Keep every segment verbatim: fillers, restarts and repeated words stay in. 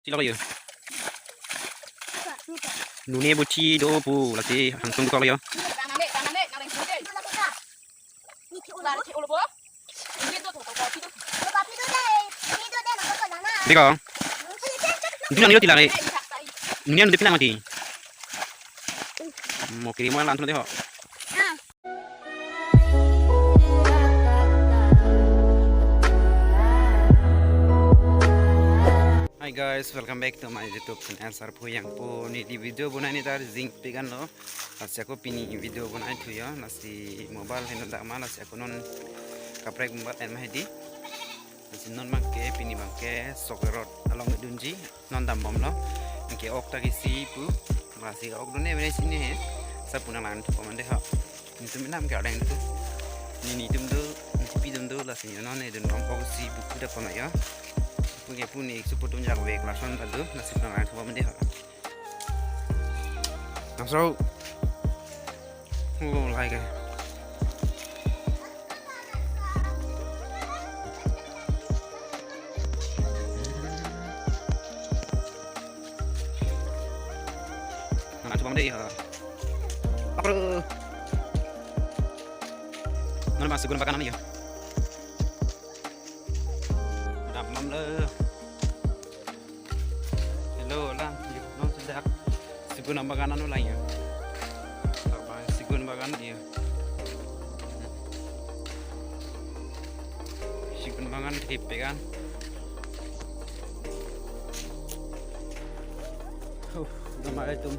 Chilok yo. Nune buchi do pu lasi hangtung dukok yo. Diko. Duna nilo tilak e. Nune nilo tilak mati. Mo kiri mo lang thun de ho. Hi guys, welcome back to my YouTube channel, Sarphu Yangpo. Neli video bonai ni tar jing pigan lo. Lasi ako pini video bonai thu yo. Lasi mobile heno dak ma, lasi ako non kaprek mobile en ma hedi. Lasi non bangke pini bangke Sok Road along dunji. Non dambomlo. Anke ok ta ke si pu. Lasi ok done bene sini he. Sapu nang lang thu pamande ha. Nitum nam ke adeng tu. Ni nitum tu, ni pi tum tu lasi non ne dun bom ok si pu kuda pama ya. Pu ke pu ni supu tum jak vek lason ta tu, lasi nang lang thu pamande ha. Nang so. Oh, like. Nang lang thu pamande ha. Apa? Mana masuk gunung pakan ya? Dam mam le. Hello, lang. Non sedak. Sigun ambagan anu lang ya. Apa? Sigun bagan ya. Sigun bagan tipe kan. Huh, gamai tum.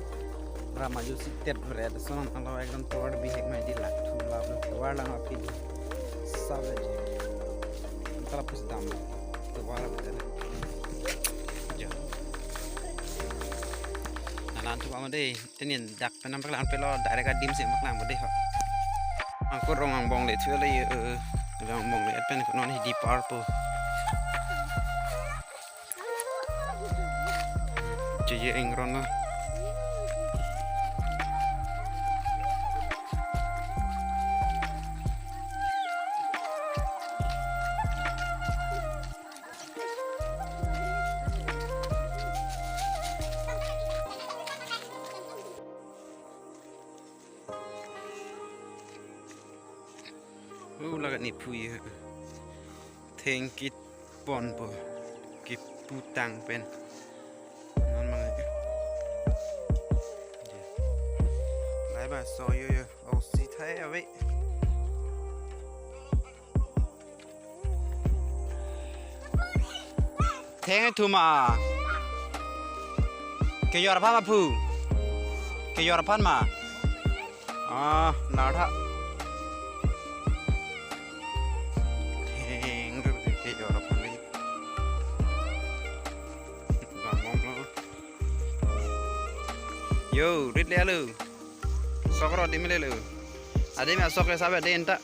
Rama jusi tet bret. Sono nang lo ekdom tovar bihek mai di lak. Thum lak. Tovar lang api. Savage. Antara pus dam. Tovar bret. Jo. Nang lang thu pamade. Tenin dak penam paklang pelo direct adim si paklang bade ho. Angkur rong angbong le thu le, eh, rong angbong le pen non hidi par po. Jeje ingron lo. Oh, laga ni phu ya. Thengkit pon po. Kiputang pen. Non mang. Lai ba so yo yo. Oh, si thai ave. Theng thuma. Ke yor phan ma phu. Ke yor phan ma. Ah, nar tha. Theng ke yor phan ni. Bang mong lo. Yo, rit le alo. Sok ro di mele lo. Ade ma sok ke sabe de enta.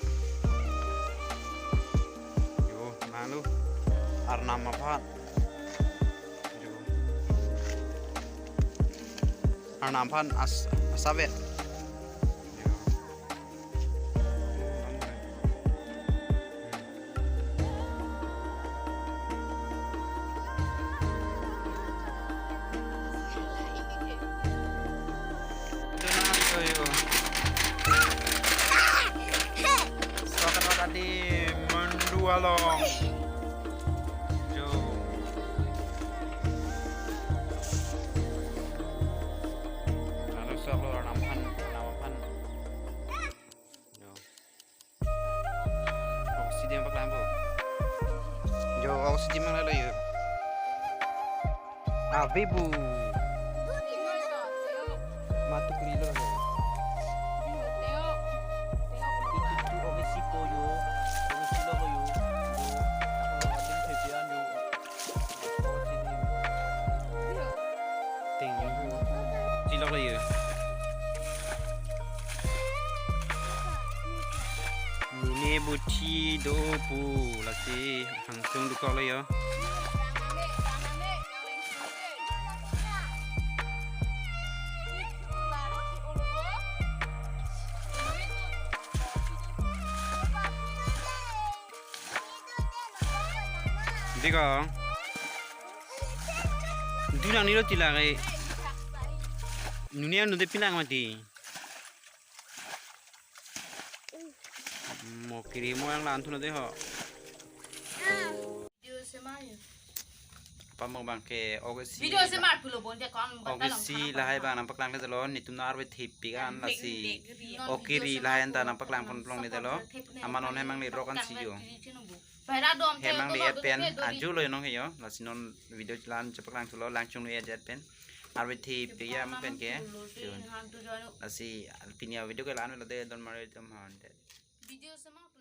Yo, malu. Arnam aphan. Yo. Arnam aphan as asabe. Yo. Sok ro tadi mandu along. Jo. Lalu sok lo Arnam aphan, Arnam aphan. Jo. Oxygen paklang po. Jo, oxygen mang lalo yo. Ave bu. Matuk lilo. Itu tu oxygen po yo. Oxygen lo yo. Yo. Ako atin thepian yo. Ting. Chilok lo yo. Nune buchi do pu lasi hangtung dukok lo yo. Diko. Dulang nilo tila ke. Nuni anu de pilang mati. Mo kiri mo yang lan thuno de ho. Video se mar. Pamong bang ke ogesi. Video se mar pulo bon de kon. Ogesi lahai bang nangpaklang le dolo, netum arve thepik an lasi. Okiri lahai anta nangpaklang pon plong le dolo. Aman non hemang le rok an si yo. Hemang le pen ajo lo nong he yo. Lasi non video lan chepaklang thulo, lang chung le jet pen. Arve thepik ya pen ke. Lasi pini a video ke lan lo de don mare dom han de. Video se mar.